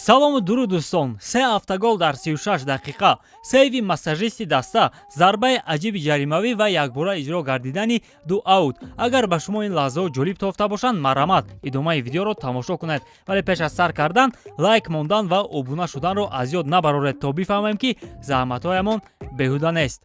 Салому дуруд, дӯстон! Се автогол дар 36 дақиқа, сейви массажисти даста, зарбаи аҷиби ҷаримавӣ ва якбора иҷро гардидани ду аут. Агар ба шумо ин лаҳзаҳо ҷолиб тофта бошанд, марҳамат, идомаи видеоро тамошо кунед. Вале пеш аз сар кардан лайк мондан ва обуна шуданро аз ёд набароред, то бифаҳмем, ки заҳматҳоямон беҳуда нест.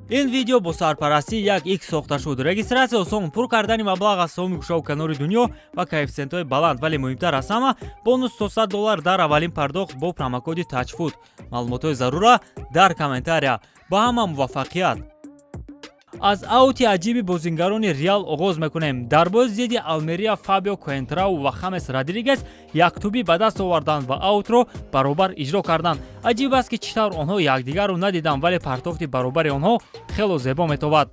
Ин видео бо сарпарастии як икс сохта шуд. Регистрация осон, пур кардани маблағ аз тамоми гӯшаву канори дунё ва коэффисиентҳои баланд, вале муҳимтар аз ҳама, бонус то 100 доллар дар аввалин пардохт бо промокоди Тачфуд. Маълумотҳои зарура дар комментария. Ба ҳама муваффақият! Аз аути аҷиби бозингарони Реал оғоз мекунем. Дар бозӣ зидди Алмерия Фабио Коэнтрау ва Хамес Родригес яктӯбӣ ба даст оварданд ва аутро баробар иҷро карданд. Аҷиб аст, ки чӣ тавр онҳо якдигарро надиданд, вале партофти баробари онҳо хело зебо метобад.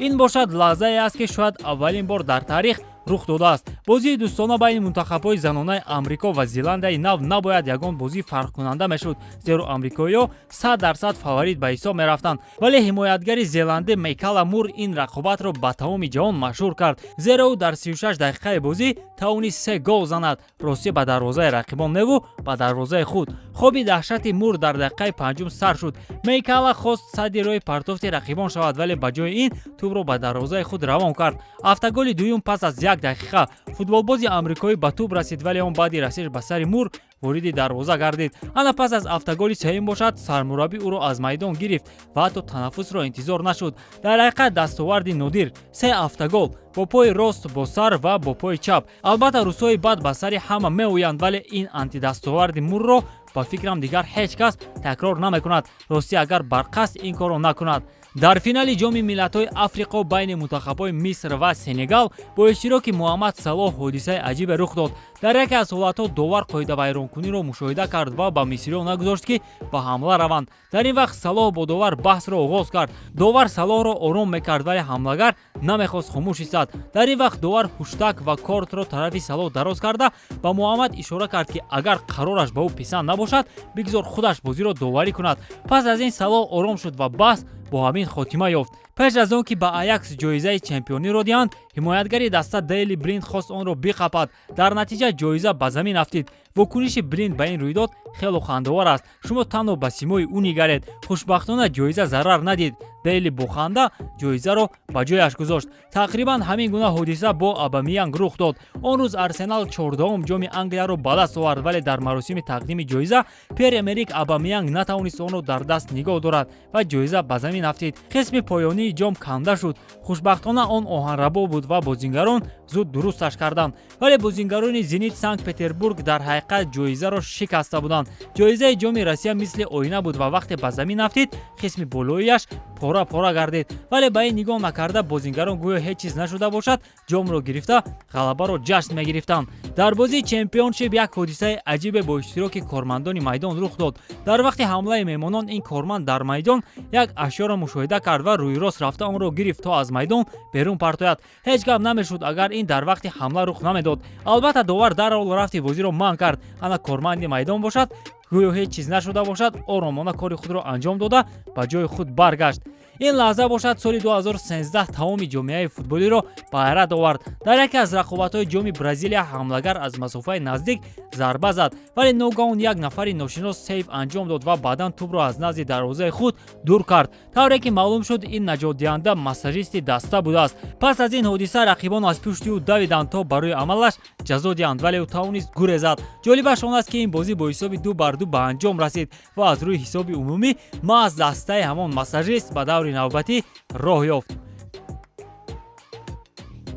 Ин бошад лаҳзае аст, ки шояд аввалин бор дар таърих рух додааст. Бозии дӯстона байни мунтахабҳои занонаи Амрико ва Зеландияи Нав набояд ягон бозии фарқкунанда мешуд, зеро амрикоиҳо 100% фаворит ба ҳисоб мерафтанд. Вале ҳимоятгари зеландӣ Мейкала Мур ин рақобатро ба тамоми ҷаҳон машҳур кард, зеро ӯ дар 36 дақиқаи бозӣ тавонист се гол занад, ростӣ ба дарвозаи рақибон неву ба дарвозаи худ. Хоби даҳшати Мур дар дақиқаи панҷум сар шуд. Мейкала хост садди роҳи партофти рақибон шавад, вале ба ҷои ин тӯбро ба дарвозаи худ равон кард. Автоголи дуюм пас аз як дақиқа. Футболбози амрикоӣ ба тӯб расид, вале он баъди расиш ба сари Мур вориди дарвоза гардид. Ана пас аз автоголи сеюм бошад, сармураббӣ ӯро аз майдон гирифт ва ҳатто танаффусро интизор нашуд. Дар ҳақиқат, дастоварди нодир: се автогол бо пои рост, бо сар ва бо пои чап. Албатта, рӯзҳои бад ба сари ҳама меоянд, вале ин антидастоварди Мурро, ба фикрам, дигар ҳеҷ кас такрор намекунад, ростӣ, агар барқасд ин корро накунад. Дар финали Ҷоми миллатҳои Африқо байни мунтахабҳои Миср ва Сенегал бо иштироки Муҳаммад Салоҳ ҳодисаи аҷибе рух дод. Дар яке аз ҳолатҳо довар қоидавайронкуниро мушоҳида кард ва ба мисриён нагузошт, ки ба ҳамла раванд. Дар ин вақт Салоҳ бо довар баҳсро оғоз кард. Довар Салоҳро ором мекард, вале ҳамлагар намехост хомӯш истад. Дар ин вақт довар ҳуштак ва кортро тарафи Салоҳ дароз карда, ба Муҳаммад ишора кард, ки агар қарораш ба ӯ писанд набошад, бигзор худаш бозиро доварӣ кунад. Пас аз ин Салоҳ ором шуд ва баҳс бо ҳамин хотима ёфт. Пеш аз он ки ба Аякс ҷоизаи чемпиониро диҳанд, ҳимоятгари даста Дейли Блинд хост онро биқапад. Дар натиҷа ҷоиза ба замин афтид. Вокуниши Блинд ба ин рӯйдод хело хандаовар аст. Шумо танҳо ба симои ӯ нигаред. Хушбахтона, ҷоиза зарар надид. Дейли бо ханда ҷоизаро ба ҷояш гузошт. Тақрибан ҳамин гуна ҳодиса бо Абамиянг рух дод. Он рӯз Арсенал 14-ум ҷоми Англияро ба даст овард, вале дар маросими тақдими ҷоиза Пер Эмерик Абамиянг натавонист онро дар даст нигоҳ дорад ва ҷоиза ба замин афтид. Қисми поёнии ҷом канда шуд. Хушбахтона, он оҳанрабо буд ва бозингарон зуд дурусташ карданд. Вале бозингарони Зенит Санкт Петербург дар ҳақиқат ҷоизаро шикаста буданд. Ҷоизаи Ҷоми Россия мисли оина буд ва вақте ба замин афтид, қисми болоияш пора пора гардид. Вале ба ин нигоҳ накарда, бозингарон гӯё ҳеҷ чиз нашуда бошад, ҷомро гирифта, ғалабаро ҷашн мегирифтанд. Дар бозии Чемпионшип як ҳодисаи аҷибе бо иштироки кормандони майдон рух дод. Дар вақти ҳамлаи меҳмонон ин корманд дар майдон як ашёро мушоҳида кард ва рӯйрост рафта онро гирифт, то аз майдон берун партояд. Ҳеҷ гап намешуд, агар ин дар вақти ҳамла рух намедод. Албатта, довар дарҳол рафти бозиро манъ кард. Ана корманди майдон бошад, гӯё ҳеҷ чиз нашуда бошад, оромона кори худро анҷом дода, ба ҷои худ баргашт. Ин лаҳза бошад соли 2013 тамоми ҷомеаи футболиро ба ҳайрат овард. Дар яке аз рақобатҳои Ҷоми Бразилия ҳамлагар аз масофаи наздик зарба зад, вале ногаҳон як нафари ношинос сейв анҷом дод ва баъдан тӯбро аз назди дарвозаи худ дур кард. Тавре ки маълум шуд, ин наҷотдиҳанда массажисти даста будааст. Пас аз ин ҳодиса рақибон аз пушти ӯ давиданд, то барои амалаш ҷазо диҳанд, вале ӯ тавонист гурезад. Ҷолибаш он аст, ки ин бозӣ бо ҳисоби 2-2 ба анҷом расид ва аз рӯи ҳисоби умумӣ маҳз дастаи ҳамон массажист ба даври навбатӣ роҳ ёфт.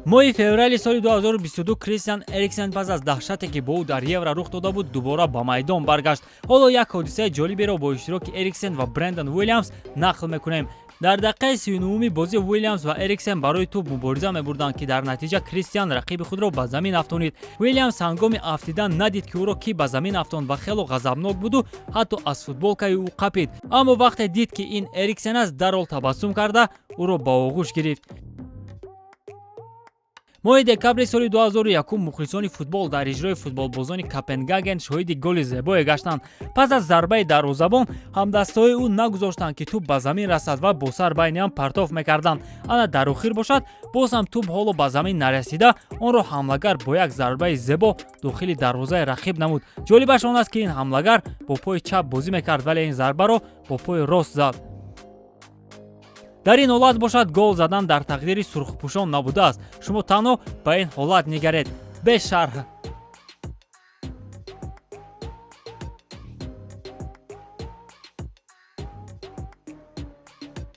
Моҳи феврали соли 2022 Кристиан Эриксен пас аз даҳшате, ки бо ӯ дар Евро рух дода буд, дубора ба майдон баргашт. Ҳоло як ҳодисаи ҷолиберо бо иштироки Эриксен ва Брендан Уилямс нақл мекунем. Дар дақиқаи 39-уми бозӣ Уилямс ва Эриксен барои тӯб мубориза мебурданд, ки дар натиҷа Кристиан рақиби худро ба замин афтонид. Уилямс ҳангоми афтидан надид, ки ӯро кӣ ба замин афтонд, ва хело ғазабнок буду ҳатто аз футболкаи ӯ қапид. Аммо вақте дид, ки ин Эриксен аст, дарҳол табассум карда, ӯро ба оғӯш гирифт. Моҳи декабри соли 2001 мухлисони футбол дар иҷрои футболбозони Копенгаген шоҳиди голи зебое гаштанд. Пас аз зарбаи дарвозабон ҳамдастҳои ӯ нагузоштанд, ки тӯб ба замин расад ва бо сар байни ҳам партоф мекарданд. Ана дар охир бошад, боз ҳам тӯб ҳоло ба замин нарасида, онро ҳамлагар бо як зарбаи зебо дохили дарвозаи рақиб намуд. Ҷолибаш он аст, ки ин ҳамлагар бо пои чап бозӣ мекард, вале ин зарбаро бо пои рост зад. Дар ин ҳолат бошад, гол задан дар тақдири сурхпӯшон набудааст. Шумо танҳо ба ин ҳолат нигаред, бешарҳ.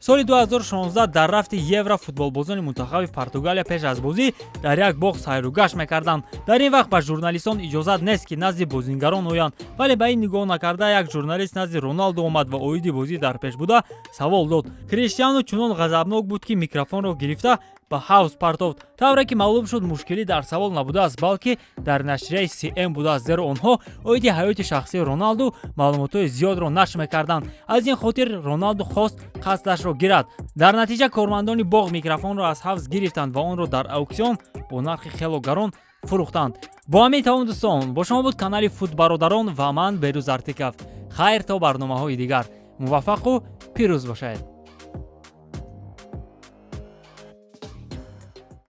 Соли 2016 дар рафти Евро футболбозони мунтахаби Португалия пеш аз бозӣ дар як боғ сайругашт мекарданд. Дар ин вақт ба журналистон иҷозат нест, ки назди бозингарон оянд, вале ба ин нигоҳ накарда, як журналист назди Роналдо омад ва оиди бозӣ дар пеш буда савол дод. Криштиану чунон ғазабнок буд, ки микрофонро гирифта ба ҳавз партофт. Тавре ки маълум шуд, мушкилӣ дар савол набудааст, балки дар нашрияи СМ будааст, зеро онҳо оиди ҳаёти шахсии Роналду маълумотҳои зиёдро нашр мекарданд. Аз ин хотир Роналду хост қасдашро гирад. Дар натиҷа кормандони боғ микрофонро аз ҳавз гирифтанд ва онро дар ауксион бо нархи хело гарон фурӯхтанд. Бо ҳамин тамом, дӯстон. Бо шумо буд канали Футбародарон ва ман, Берӯз Артиков. Хайр, то барномаҳои дигар, муваффақу пирӯз бошед.